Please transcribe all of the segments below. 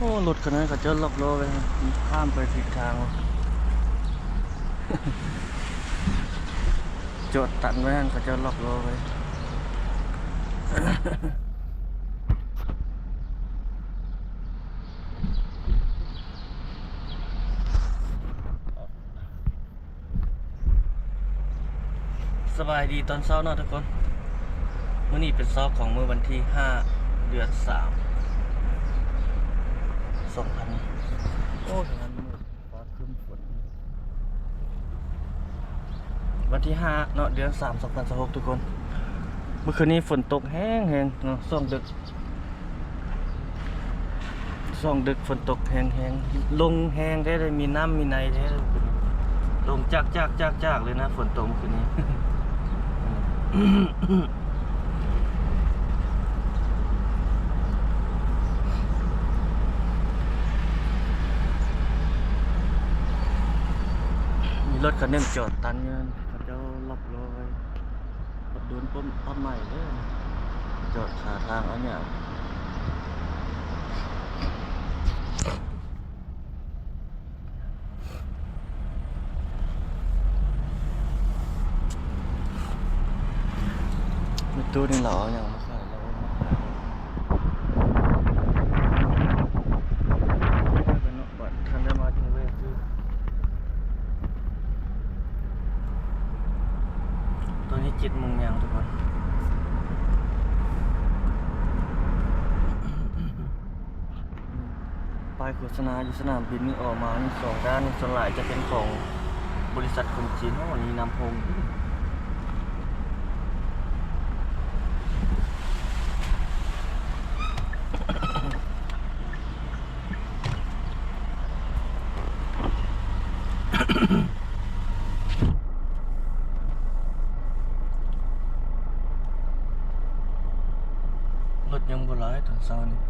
ໂອ້ ລົດຄັນນັ້ນເຂົາເຈົ້າລັອກລໍ້ໄວ້ ຂ້າມໄປຜິດທາງ ຈອດຕັນໄວ້ຫັ້ນ ເຂົາເຈົ້າລັອກລໍ້ໄວ້. ສະບາຍດີຕອນເຊົ້າເນາະທຸກຄົນ. ມື້ນີ້ເປັນເຊົ້າຂອງມື້ວັນທີຫ້າ ເດືອນສາມ ສອງພັນ ໂອ້ຍ ມື້ຟ້າຄຶ້ມຝົນ ວັນທີຫ້າເນາະ ເດືອນສາມ ສອງພັນຊາວຫົກ ທຸກຄົນ. ເມື່ອຄືນນີ້ຝົນຕົກແຮງໆເນາະ ຊ່ວງດຶກ ຊ່ວງດຶກຝົນຕົກແຮງໆ ລົງແຮງແທ້ເດ້ ມີນ້ຳມີໃນແທ້ ລົງຈາກໆໆໆເລີຍນະ ຝົນຕົກມື້ຄືນນີ້. ມີລົດຄັນໜຶ່ງຈອດຕັນຢູ່ນັ້ນ ເຂົາເຈົ້າລັອກລໍ້ໄວ້. ບັດໂດນປ້ອມຕັດໃໝເດີ ຈອດຄາທາງເອົາຫຍັງ. ມີຕູ້ນີ້ລາວເອົາຫຍັງມາຂາຍ ລາວເອົາມາຂາຍ. ເນາະ ບັດຄັນໄດ້ມາເຖິງເວຄື ຕອນນີ້ເຈັດໂມງຍ່າງທຸກຄົນ. ປ້າຍໂຄສະນາຢູ່ສະໜາມບິນນີ້ອອກມານີ້ສອງດ້ານ ສ່ວນຫຼາຍຈະເປັນຂອງບໍລິສັດຄົນຈີນ. ໂອ້ ນີ້ນ້ຳໂພງ. ລົດຍັງບໍ່ຫຼາຍຕອນເຊົ້ານີ້.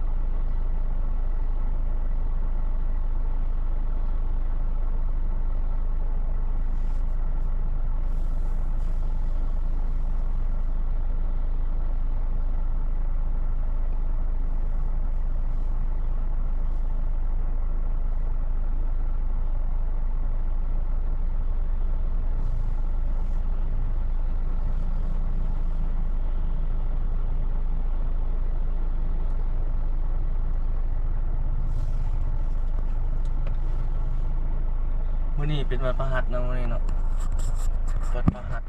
ມື້ນີ້ເປັນວັນພະຫັດເນາະ ມື້ນີ້ເນາະ ວັນພະຫັດ.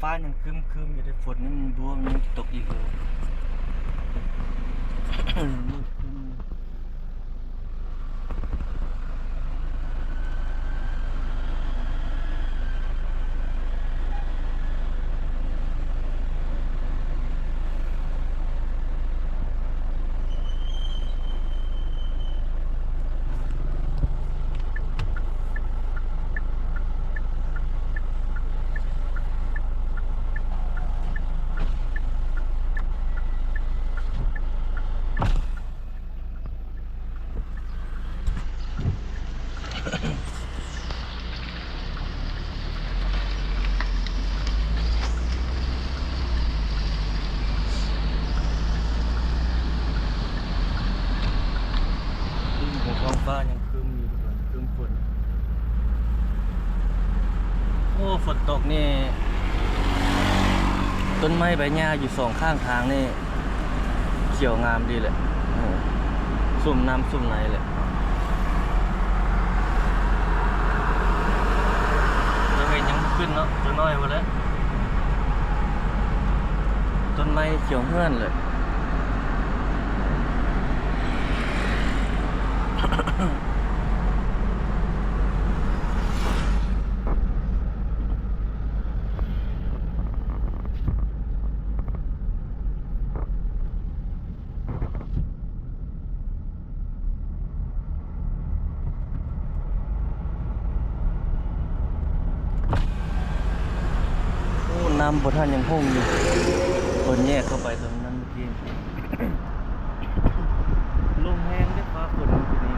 ຟ້າຍັງຄຶ້ມໆຢູ່ເດ້ ຝົນຍັງບໍ່ ຍັງຕົກອີກເອີ ມືດຄຶ້ມ. ອືມ ທ້ອງຟ້າຍັງຄຶ້ມຢູ່ ຄຶ້ມຝົນ. ໂອ້ ຝົນຕົກນີ້ ຕົ້ນໄມ້ໃບຫຍ້າຢູ່ສອງຂ້າງທາງນີ້ ຂຽວງາມດີແຫຼະ ໂອ້ ຊຸ່ມນ້ຳຊຸ່ມໃນແຫຼະ. ດອກເຫັດຍັງບໍ່ຂຶ້ນເນາະ ຈັກໜ້ອຍພຸ້ນແຫຼະ ຕົ້ນໄມ້ຂຽວເຫືອນເລີຍ. ໂອ້ ນ້ຳບໍ່ທັນຍັງຫົ່ງຢູ່ ເພິ່ນແຍກເຂົ້າໄປຕອນນັ້ນເມື່ອກີ້. ລົມແຮງເດ້ ຟ້າຝົນມື້ນີ້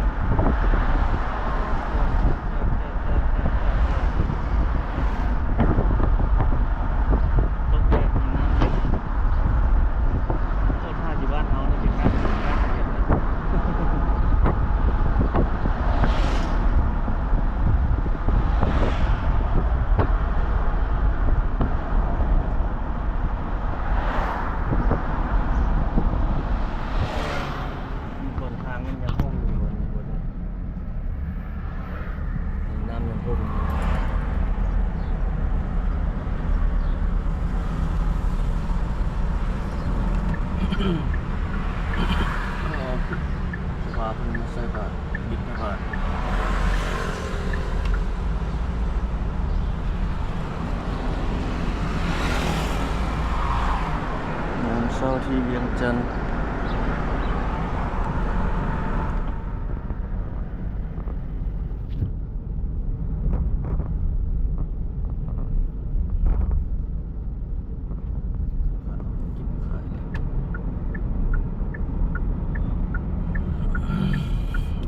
ຕົກແບບມີນ້ຳເລີຍ. ໂອ້ ຖ້າຢູ່ບ້ານເຮົານີ້ເປັ ມັນຍັງຫົ່ມຢູ່ ບໍ່ໄດ້ ນີ້ນ້ຳຍັງຫົ່ມຢູ່. ເອົາຜ້າເພິ່ນມາໃສ່ຜ້າ ບິດໃຫ້ຜ້າ. ຍາມເຊົ້າທີ່ວຽງຈັນ.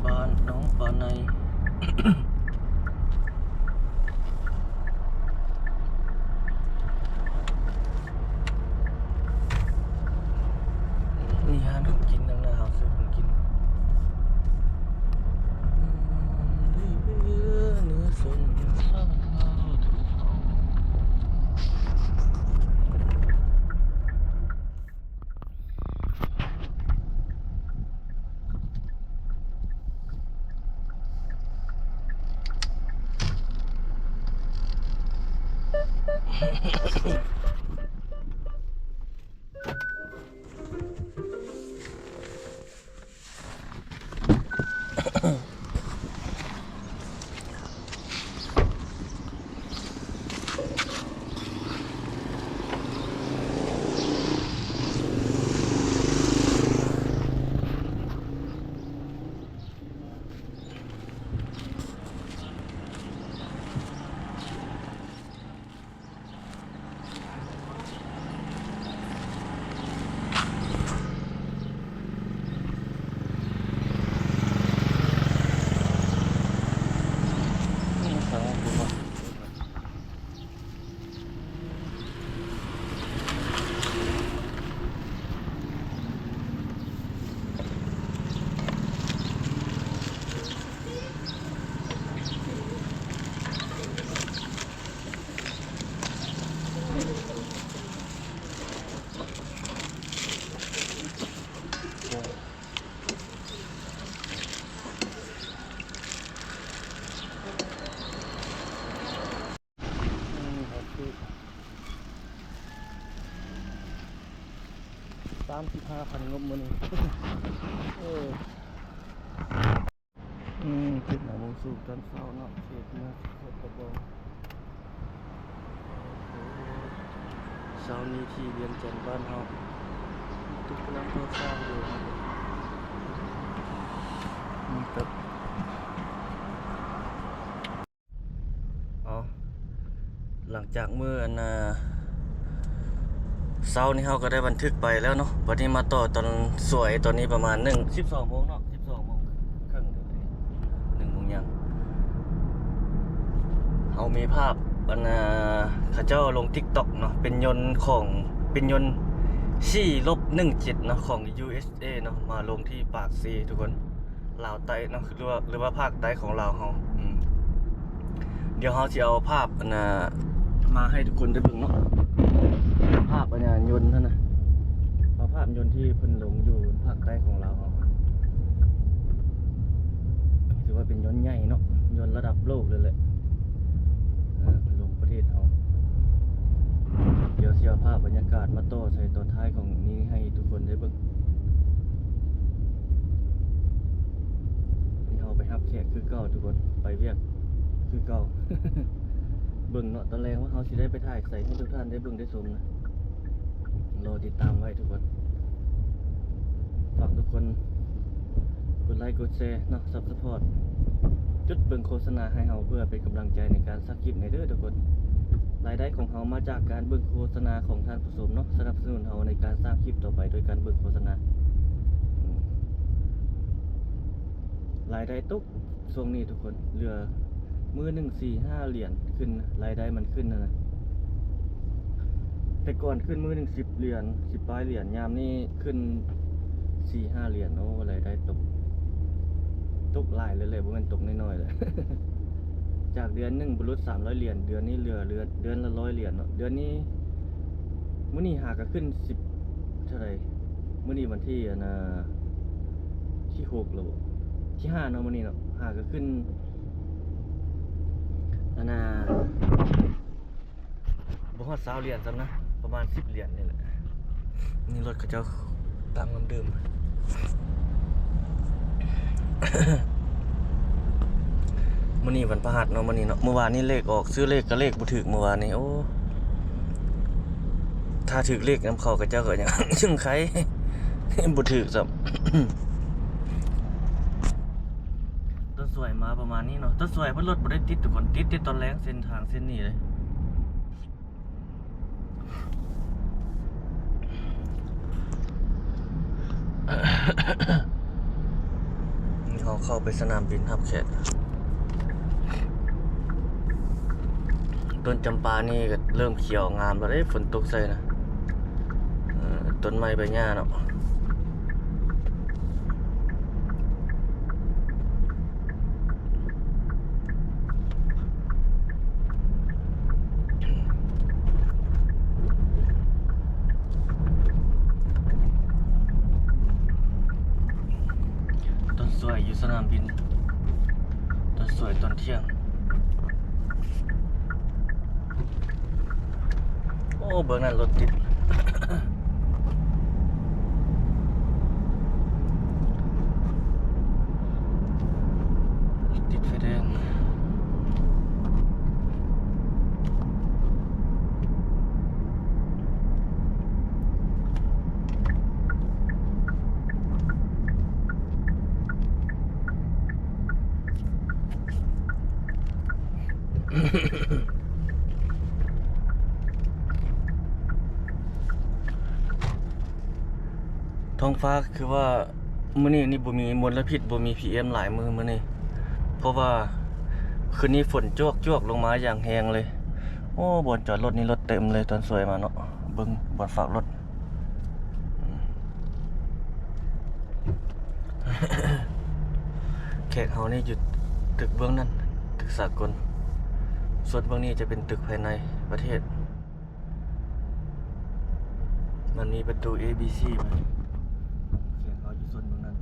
ບ້ານໜອງປາໄນ. ມີຮ້ານຂອງກິນນຳໜ້າເຮົາ ຊື້ຂອງກິນ. ສາມສິບຫ້າພັນງົບມື້ນີ້. ເອີ ອືມ ເຂດໜອງບົງສູງຕອນເຊົ້າເນາະ ເຂດເມືອງສົບປະບອງ. ເຊົ້ານີ້ທີ່ວຽງຈັນບ້ານເຮົາ ຕຶກກຳລັງກໍ່ສ້າງຢູ່. ເອົາ ຫຼັງຈາກມື້ອັນນ່າ ເຊົ້ານີ້ເຮົາກໍໄດ້ບັນທຶກໄປແລ້ວເນາະ. ບັດນີ້ມາຕໍ່ຕອນສວຍ ຕອນນີ້ປະມານໜຶ່ງ ສິບສອງໂມງເນາະ ສິບສອງໂມງເຄິ່ງ ໜຶ່ງໂມງຫຍັງ. ເຮົາມີພາບອັນນ່າ ເຂົາເຈົ້າລົງຕິກຕັອກເນາະ ເປັນຍົນຂອງ ເປັນຍົນສີ່ລົບໜຶ່ງເຈັດເນາະ ຂອງ ຢູເອັສເອ ເນາະ ມາລົງທີ່ປາກເຊທຸກຄົນ. ລາວໃຕ້ເນາະ ຫຼືວ່າ ຫຼືວ່າພາກໃຕ້ຂອງລາວເຮົາ. ອືມ ດຽວເຮົາຊິເອົາພາບອັນນ່າ ມາໃຫ້ທຸກຄົນໄດ້ເບິ່ງເນາະ ພາບອັນນ່າຍົນຫັ້ນນະ ເອົາພາບຍົນທີ່ເພິ່ນລົງຢູ່ພາກໃຕ້ຂອງລາວເຮົາ. ຖືວ່າເປັນຍົນໃຫຍ່ເນາະ ຍົນລະດັບໂລກເລີຍແຫຼະ. ເອີ ເພິ່ນລົງປະເທດເຮົາ. ດຽວຊິເອົາພາບບັນຍາກາດມາຕໍ່ໃສ່ຕອນທ້າຍຂອງນີ້ໃຫ້ທຸກຄົນໄດ້ເບິ່ງ. ນີ້ເຮົາໄປຮັບແຂກຄືເກົ່າທຸກຄົນ ໄປວຽກຄືເກົ່າ. ເບິ່ງເນາະ ຕອນແລງວ່າເຮົາຊິໄດ້ໄປຖ່າຍໃສໃຫ້ທຸກທ່ານໄດ້ເບິ່ງໄດ້ຊົມນະ. ລໍຕິດຕາມໄວ້ທຸກຄົນ. ຝາກທຸກຄົນກົດໄລກົດແຊເນາະ ຊັບສະພອດ ຈຸດເບິ່ງໂຄສະນາໃຫ້ເຮົາ ເພື່ອເປັນກຳລັງໃຈໃນການສ້າງຄລິບໃນເດີທຸກຄົນ. ລາຍໄດ້ຂອງເຮົາມາຈາກການເບິ່ງໂຄສະນາຂອງທ່ານ ຜູ້ຊົມເນາະ ສະໜັບສະໜູນເຮົາໃນການສ້າງຄລິບຕໍ່ໄປໂດຍການເບິ່ງໂຄສະນາ. ອືມ ລາຍໄດ້ຕົກຊ່ວງນີ້ທຸກຄົນ ເຫຼືອມື້ໜຶ່ງສີ່ຫ້າຫຼຽນຂຶ້ນ ລາຍໄດ້ມັນຂຶ້ນຫັ້ນນະ. ແຕ່ກ່ອນຂຶ້ນມື້ໜຶ່ງສິບຫຼຽນ ສິບປາຍຫຼຽນ ຍາມນີ້ຂຶ້ນສີ່ຫ້າຫຼຽນ. ໂອ້ ລາຍໄດ້ຕົກ ຕົກຫຼາຍເລີຍແຫຼະ ບໍ່ແມ່ນຕົກນ້ອຍໆແຫຼະ. ຈາກເດືອນໜຶ່ງບໍ່ຫຼຸດສາມຮ້ອຍຫຼຽນ ເດືອນນີ້ເຫຼືອເດືອນ ເດືອນລະຮ້ອຍຫຼຽນເນາະ. ເດືອນນີ້ ມື້ນີ້ຫາກະຂຶ້ນສິບເທົ່າໃດ ມື້ນີ້ວັນທີອັນນ່າ ທີຫົກແລ້ວບໍ່ ທີຫ້າເນາະ ມື້ນີ້ເນາະ ຫາກໍຂຶ້ນ ອັນນ່າ ບໍ່ຮອດຊາວຫຼຽນຊ້ຳນະ ປະມານສິບຫຼຽນນີ້ແຫຼະ. ນີ້ລົດເຂົາເຈົ້າຕາມເດີມ. ມື້ນີ້ວັນພະຫັດເນາະ ມື້ນີ້ເນາະ ມື້ວານນີ້ເລກອອກ ຊື້ເລກກໍເລກບໍ່ຖືກມື້ວານນີ້ ໂອ້ ຖ້າຖືກເລກນຳເຂົາ ເຂົາເຈົ້າກໍຍັງ ຍັງໄຄ ບໍ່ຖືກຊ້ຳ. ຕອນສວຍມາປະມານນີ້ເນາະ ຕອນສວຍເພິ່ນລົດບໍ່ໄດ້ຕິດທຸກຄົນ ຕິດແຕ່ຕອນແລງ ເສັ້ນທາງເສັ້ນນີ້ເລີຍ. ນີ້ເຮົາເຂົ້າໄປສະໜາມບິນຮັບແຂກ. ຕົ້ນຈຳປານີ້ກໍເລີ່ມຂຽວງາມແລ້ວເດ້ ຝົນຕົກໃສ່ນະ ເອີ ຕົ້ນໄມ້ໃບຫຍ້າເນາະ. ຕອນສວຍຢູ່ສະໜາມບິນ ຕອນສວຍຕອນທ່ຽງ. ໂອ້ ເບິ່ງນັ້ນລົດຕິດ ຕິດໄຟແດງ. ທ້ອງຟ້າຄືວ່າ ມື້ນີ້ນີ້ບໍ່ມີມົນລະພິດ ບໍ່ມີ ພີເອັມ ຫຼາຍມື້ມື້ນີ້ ເພາະວ່າຄືນນີ້ຝົນຈວກໆລົງມາຢ່າງແຮງເລີຍ. ໂອ້ ບ່ອນຈອດລົດນີ້ລົດເຕັມເລີຍ ຕອນສວຍມາເນາະ ເບິ່ງບ່ອນຝາກລົດ. ແຂກເຮົານີ້ຢູ່ຕຶກເບື້ອງນັ້ນ ຕຶກສາກົນ ສ່ວນເບື້ອງນີ້ຈະເປັນຕຶກພາຍໃນປະເທດ. ມັນມີປະຕູ A B C ແຂກເຮົາຢູ່ໂຊນເບື້ອງນັ້ນ.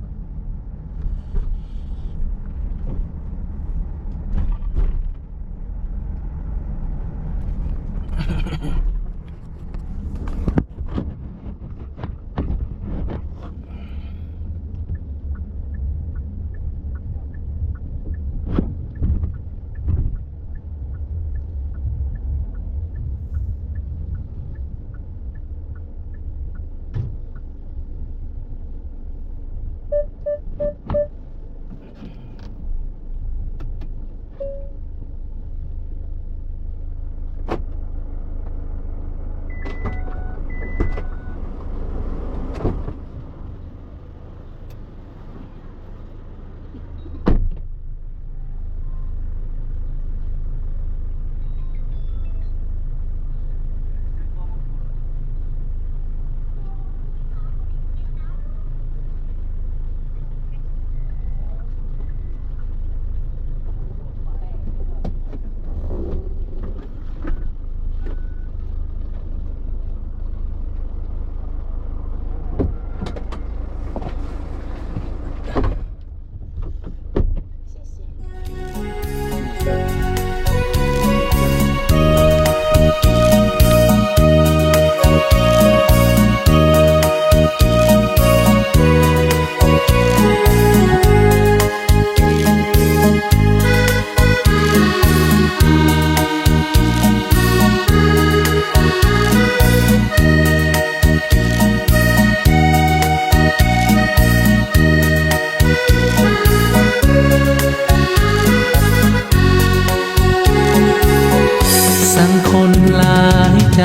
ສັງຄົນຫຼາຍໃຈ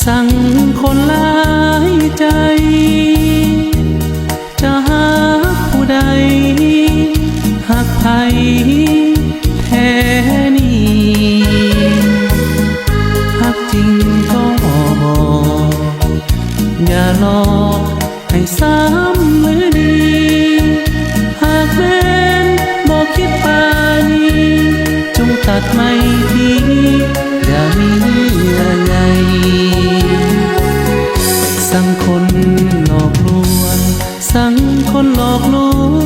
ສັງຄົນຫຼາຍໃຈ ຈະຮັກຜູ້ໃດ ຮັກໃຜແທ້ນີ້ ຮັກຈິງກໍບອກ ຢ່າຫຼອກໃຫ້ຊ້ຳຫຼືດີ ຫາກແມ່ນບໍ່ຄິດປານີ ຈົ່ງຕັດໄມຕີ ຢ່າມີເຫື່ອໃຍ ສັງຄົນຫຼອກລວງ ສັງຄົນຫຼອກລວ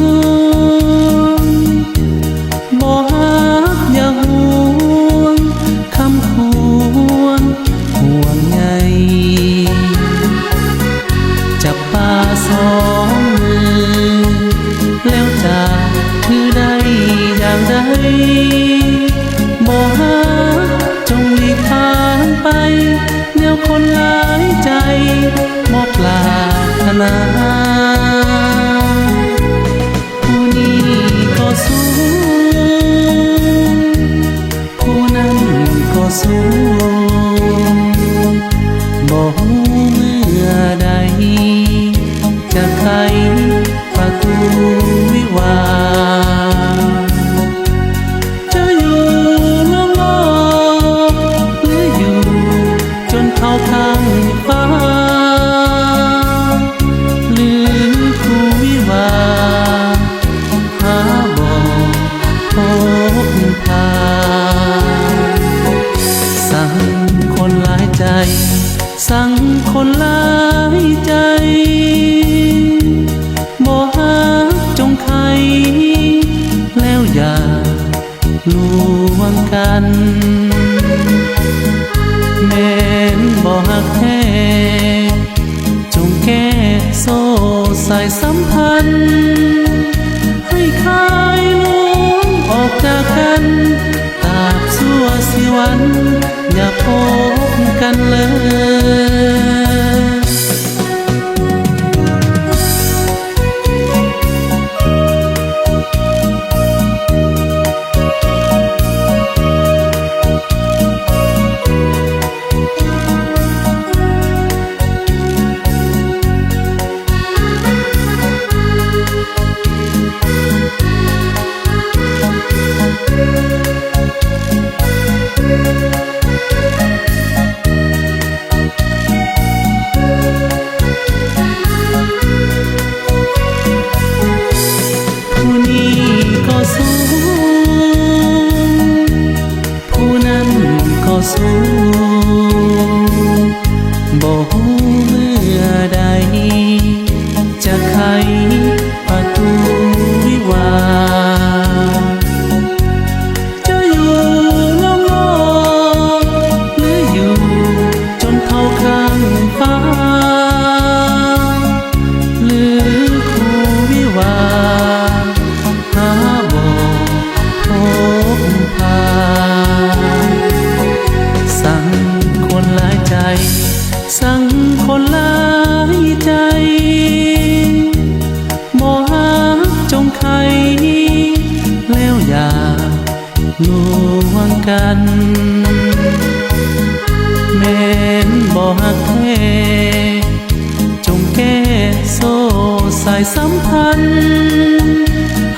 ຖືໄດ້ຢ່າງໃດ ບໍ່ຮັກຈົ່ງຫຼີກທາງໄປ ແນວຄົນຫຼາຍໃຈບໍ່ປາດຖະໜາ. ຜູ້ນີ້ກໍສູງ ຜູ້ນັ້ນກໍສູງ ບໍ່ຮູ້ເມື່ອໃດຈະໄຂປະຕູວິວາ ຈະຢູ່ລ້ອງໆ ຫຼືຢູ່ຈົນເຂົ້າຂ້າງຟ້າ ຫຼືຄູ່ວິວາ ຫາບໍ່ພົບຜ່ານ. ສັງຄົນຫຼາຍໃຈ ສັງຄົນຫຼາຍໃຈ ບໍ່ຮັກຈົ່ງໄຂ ແລ້ວຢ່າ ລວງກັນ ແມ່ນບໍ່ຮັກແທ້ ຈົ່ງແກ້ໂສ້ສາຍສຳພັນ ໃຫ້ຄາຍລວງອອກຈາກກັນ ຕາບຊົ່ວຊີວັນ ຢ່າພົບກັນເລີຍ. ຜູ້ນີ້ກໍສູງ ຜູ້ນັ້ນກໍສູງ ບໍ່ຮູ້ເມື່ອໃດຈະໄຂປະຕູວິວາ ຈະຢູ່ລ້ອງໆ ຫຼືຢູ່ຈົນເຂົ້າຂ້າງຟ້າ ຫຼືຄູ່ວິວາ ຫາບໍ່ພົບຜ່ານ. ສັງຄົນຫຼາຍໃຈ ສັງຄົນຫຼາຍໃຈ ບໍ່ຮັກຈົ່ງໄຂ ແລ້ວຢ່າ ລວງກັນ ແມ່ນບໍ່ຮັກແທ້ ຈົ່ງແກ້ໂສ້ສາຍສຳພັນ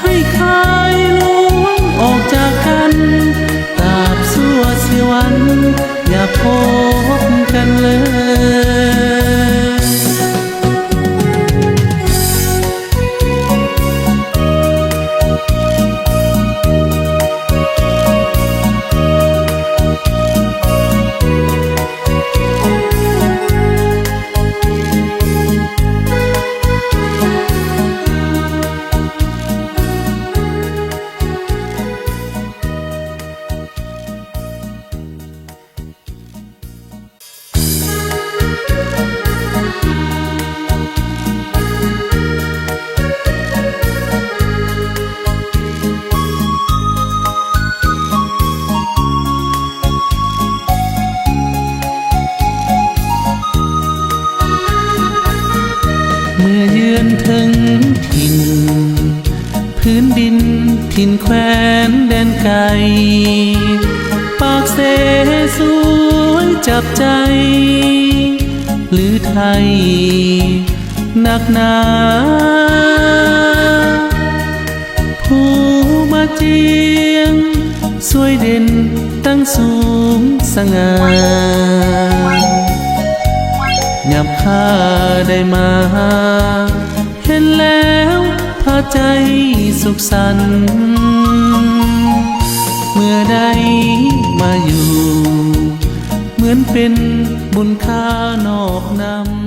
ໃຫ້ຄາຍລວງອອກຈາກກັນ ຕາບຊົ່ວຊີວັນ ຢ່າພົບກັນເລີຍ. ເມື່ອເຢືອນເຖິງຖິ່ນ ພື້ນດິນຖິ່ນແຄວ້ນແດນໄກ ປາກເຊສວຍຈັບໃຈ ຫຼືໄທໜັກໜາ ພູບາຈຽງສວຍເດັ່ນຕັ້ງສູງສະຫງ່າ ຍາມຂ້າໄດ້ມາ ເຫັນແລ້ວພາໃຈສຸກສັນ ເມື່ອໄດ້ມາຢູ່ ເໝືອນເປັນບຸນຄ່ານອບນຳ.